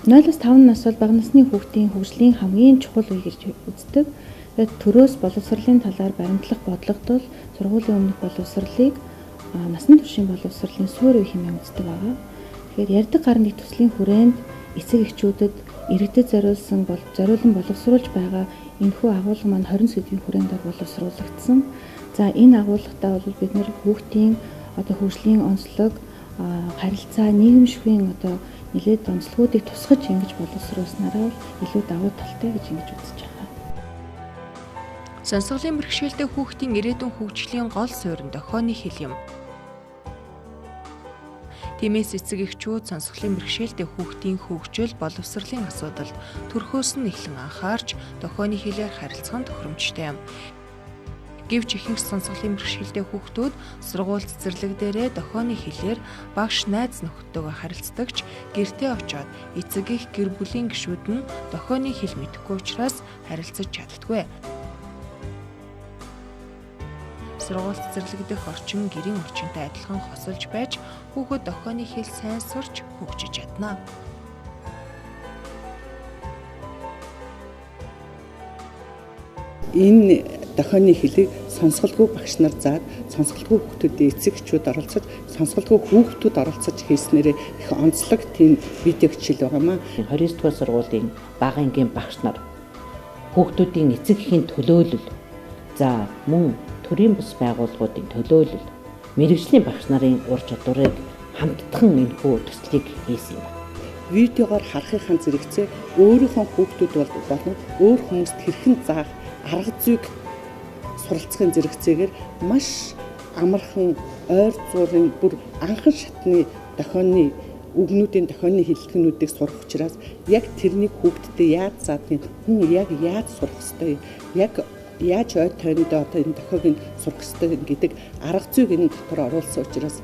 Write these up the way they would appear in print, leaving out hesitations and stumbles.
0-5 нас бол бага насны хүүхдийн хөгжлийн хамгийн чухал үе гэж үздэг. Тэгээд төрөөс боловсролын талаар баримтлах бодлогод бол сургуулийн өмнөх боловсролыг насны туршийн боловсролын суурь үе хэмээн үздэг байгаа. Тэгэхээр ярьдаг гар нэг төслийн хүрээнд эцэг эхчүүдэд иргэдэд зориулсан зориулан боловсруулж байгаа энэхүү агуулга маань 20 сэдвийн хүрээнд боловсруулагдсан. За энэ агуулгатай бол бид нэр хүүхдийн одоо хөгжлийн онцлог, харилцаа, нийгэмшигын одоо нэлээд онцлогуудыг тусгаж ингэж боловсруулснараа бол илүү давуу талтай гэж ингэж үзэж байгаа. Сонсголын бэрхшээлтэй хүүхдийн ирээдүйн хөгжлийн гол суурь нь дохионы хэл юм. Тиймээс эцэг эхчүүд сонсголын бэрхшээлтэй хүүхдийн хөгжил, боловсролын асуудалд төрхөөс нь эхлэн анхаарч дохионы хэлээр харилцах нь тохиромжтой юм. Гэвч ихэнх сонсголын бэрхшээлтэй хүүхдүүд сургууль цэцэрлэг дээрээ дохионы хэлээр багш найз нөхдөдөө харилцдагч гэртээ очоод эцэг их гэр бүлийн гишүүд нь дохионы хэл мэдэхгүй учраас харилцаж чаддаггүй. Сургууль цэцэрлэг дэх орчин гэрийн орчинтой адилхан хосолж байж хүүхэд дохионы хэл сайн сурч хөгжиж чадна. Энэ дохионы хэлийг сонсголгүй багш нар заад, сонсголгүй хүүхдүүдийн эцэг эхчүүд оролцож, сонсголгүй хүүхдүүд оролцож хийснээрээ их онцлог тийм видео хичээл байгаамаа. 29 дугаар сургуулийн бага ангийн багш нар хүүхдүүдийн эцэг эхийн төлөөлөл, за мөн төрийн бус байгууллагуудын төлөөлөл, мэргэжлийн багш нарын ур чадварыг хамтдхан энэхүү төслийг хийсэн юм байна. Видеогоор харахынхаа зэрэгцээ өөрийнхөө хүүхдүүд болон өөр хүмүүст хэрхэн заах арга зүйг суралцахын зэрэгцээгээр маш амархан ойр зуурын бүр анхан шатны дохионы үгнүүдийн дохионы хэллэгнүүдийг сурах учраас яг тэрнийг хүүхдэд яаж заадгийг, хүн яг яаж сурах ёстой, яг яаж ой тойрондоо одоо энэ дохиог нь сурах ёстой гэдэг арга зүйг энэ дотор оруулсан учраас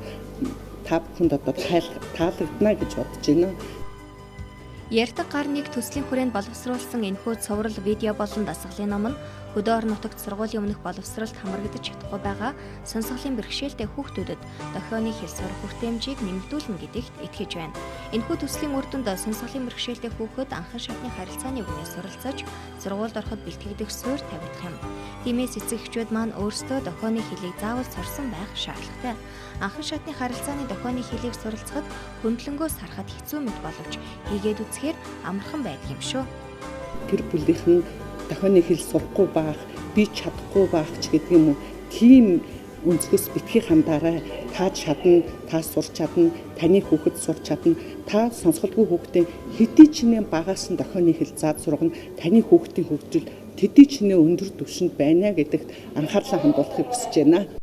та бүхэнд одоо таалагдана гэж бодож байна. Ярьдаг гар нэг төслийн хүрээнд боловсруулсан энэхүү цуврал видео болон дасгалын ном нь хөдөө орон нутагт сургуулийн өмнөх боловсролд хамрагдаж чадахгүй байгаа сонсголын бэрхшээлтэй хүүхдүүдэд дохионы хэл сурах хүртээмжийг нэмэгдүүлнэ гэдэгт итгэж байна. Энэхүү төслийн үр дүнд сонсголын бэрхшээлтэй хүүхэд анхан шатны харилцааны үгнээс суралцаж сургуульд ороход бэлтгэгдэх суурь тавигдах юм. Тиймээс эцэг эхчүүд маань өөрсдөө дохионы хэлийг заавал сурсан байх шаардлагатай. Анхан шатны харилцааны дохионы хэлийг суралцахад хөндлөнгөө сарахад хэцүү мэт боловч хийгээд үзэхээр амархан байдаг юм шүү. Гэр бүлийнхэн дохионы хэл сурахгүй байх, би чадахгүй байх ч гэдэг юм уу. Тийм өнцгөөс битгий хандаарай. Та чадна, та сурч чадна, таны хүүхэд сурч чадна. Та сонсголгүй хүүхдээ хэдий ч нэ багаас нь дохионы хэл заад сургана. Таны хүүхдийн хөгжил тэдий ч нэ өндөр түвшинд байна гэдэгт анхаарлаа хандуулахыг хүсэж байна.